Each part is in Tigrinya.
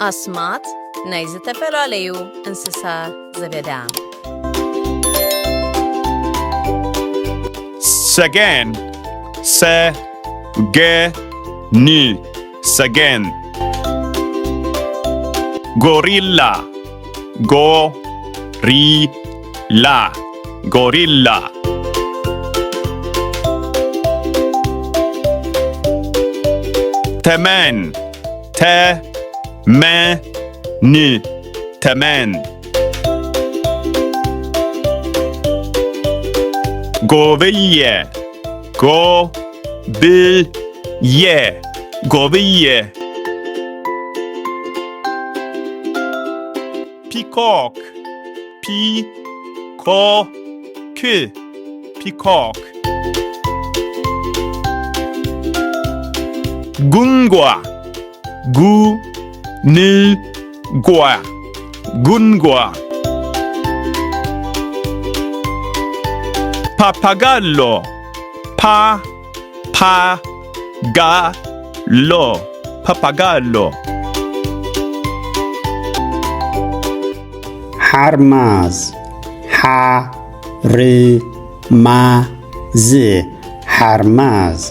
ኣስማት ናይ ዝተፈላለዩ እንስሳ ዘገዳም። ሰገን፣ ሰ፣ ገ፣ ን፣ ሰገን። ጎሪላ፣ ጎ፣ ሪ፣ ላ፣ ጎሪላ። ተመን፣ ተ፣ መ፣ ን፣ ተመን። ጎብየ፣ ጎ፣ ብ፣ የ፣ ጎብየ። ፒኮክ፣ ፒ፣ ኮ፣ ክ፣ ፒኮክ። ጉንጓ፣ ጉ፣ ን፣ ጓ፣ ጉንጓ። ፓፓጋሎ፣ ፓ፣ ፓ፣ ጋ፣ ሎ፣ ፓፓጋሎ። ሓርማዝ፣ ሓ፣ ር፣ ማ፣ ዝ፣ ሓርማዝ።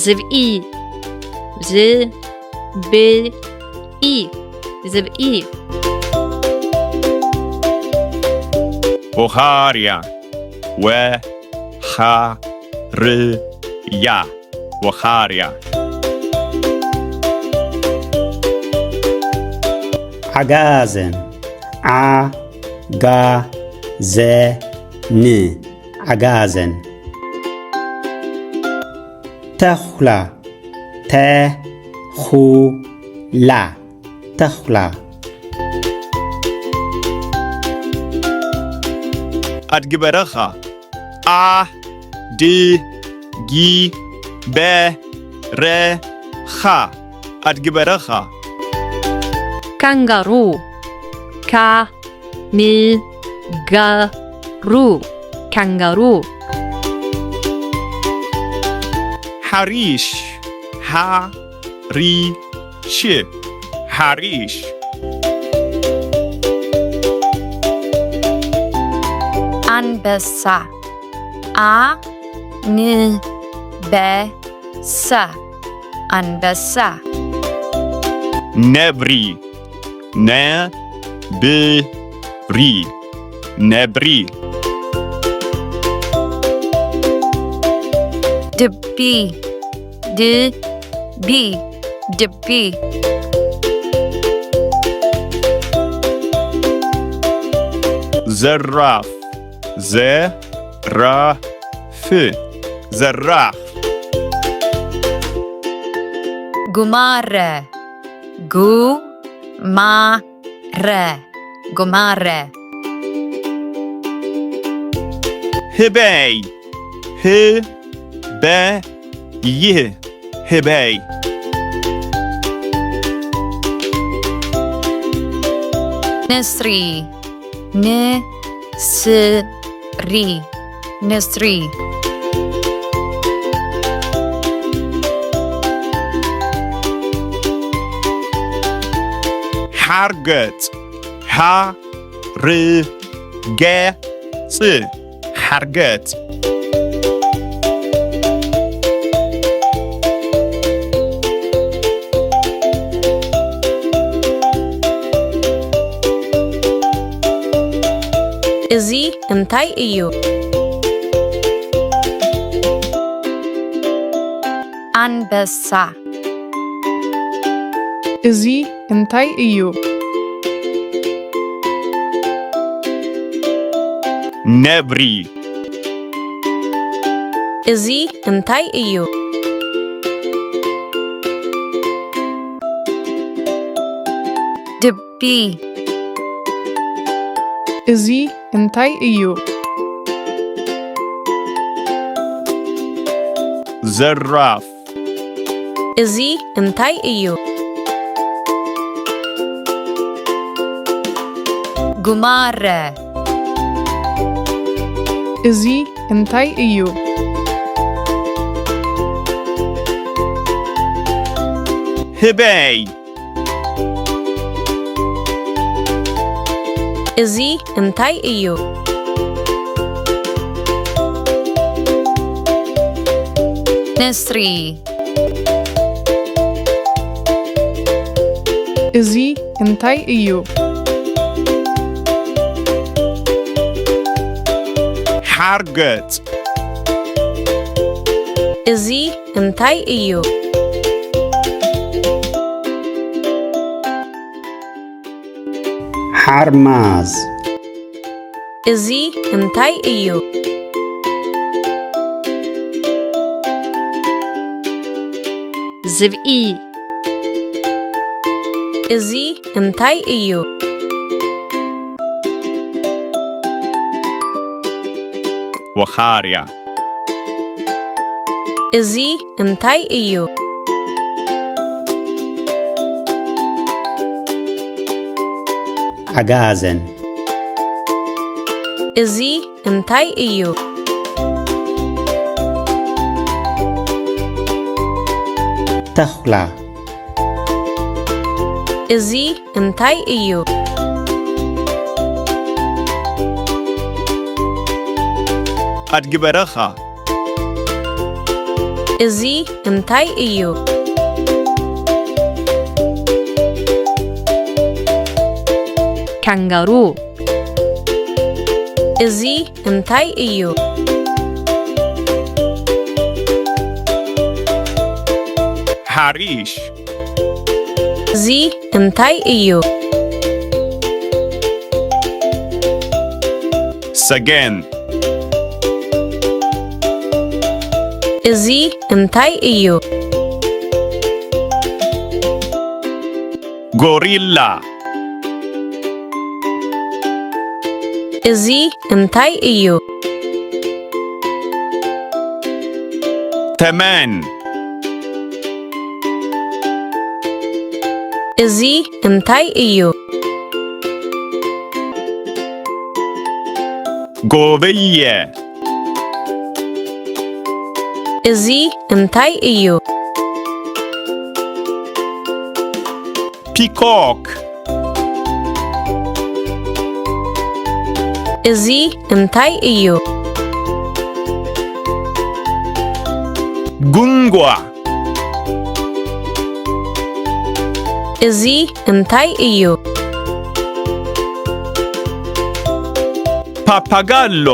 ዝብኢ፣ ዝ፣ ብ፣ ኢ፣ ዝብኢ። ወኻርያ፣ ወ፣ ኻ፣ ር፣ ያ፣ ወኻርያ። ዓጋዘን፣ ዓ፣ ጋ፣ ዘ፣ ን፣ ዓጋዘን። ተኹላ፣ ተ፣ ኹ፣ ላ፣ ተኹላ። ኣድጊ በረኻ፣ ኣ፣ ድ፣ ጊ፣ በ፣ ረ፣ ኻ፣ ኣድጊ በረኻ። ካንጋሩ፣ ካ፣ ን፣ ጋ፣ ሩ፣ ካንጋሩ። ሓሪሽ፣ ሓ፣ ሪ፣ ሽ፣ ሓሪሽ። ኣንበሳ፣ ኣ፣ ን፣ በ፣ ሳ፣ ኣንበሳ። ነብሪ፣ ነ፣ ብ፣ ሪ፣ ነብሪ። ድቢ፣ ድ፣ ቢ፣ ድቢ። ዘራፍ፣ ዘ፣ ራ፣ ፍ፣ ዘራፍ። ጉማረ፣ ጉ፣ ማ፣ ረ፣ ጉማረ። ህበይ፣ ህ፣ በ፣ ይ፣ ህበይ። ንስሪ፣ ን፣ ስ፣ ሪ፣ ንስሪ። ሓርገጽ፣ ሓ፣ ር፣ ገ፣ ጽ፣ ሓርገጽ። እዚ እንታይ እዩ? ኣንበሳ። እዚ እንታይ እዩ? ነብሪ። እዚ እንታይ እዩ? ድቢ። እዚ እንታይ እዩ? ዘራፍ። እዚ እንታይ እዩ? ጉማረ። እዚ እንታይ እዩ? ህበይ። እዚ እንታይ እዩ? ንስሪ። እዚ እንታይ እዩ? ሓርገጽ። እዚ እንታይ እዩ? ሓርማዝ። እዚ እንታይ እዩ? ዝብኢ። እዚ እንታይ እዩ? ወኻርያ። እዚ እንታይ እዩ? ዓጋዘን። እዚ እንታይ እዩ? ተኹላ። እዚ እንታይ እዩ? ኣድጊ በረኻ። እዚ እንታይ እዩ? ካንጋሩ። እዚ እንታይ እዩ? ሓሪሽ። እዚ እንታይ እዩ? ሰገን። እዚ እንታይ እዩ? ጎሪላ። እዚ እንታይ እዩ? ተመን። እዚ እንታይ እዩ? ጎብየ። እዚ እንታይ እዩ? ፒኮክ። እዚ እንታይ እዩ? ጉንጓ። እዚ እንታይ እዩ? ፓፓጋሎ።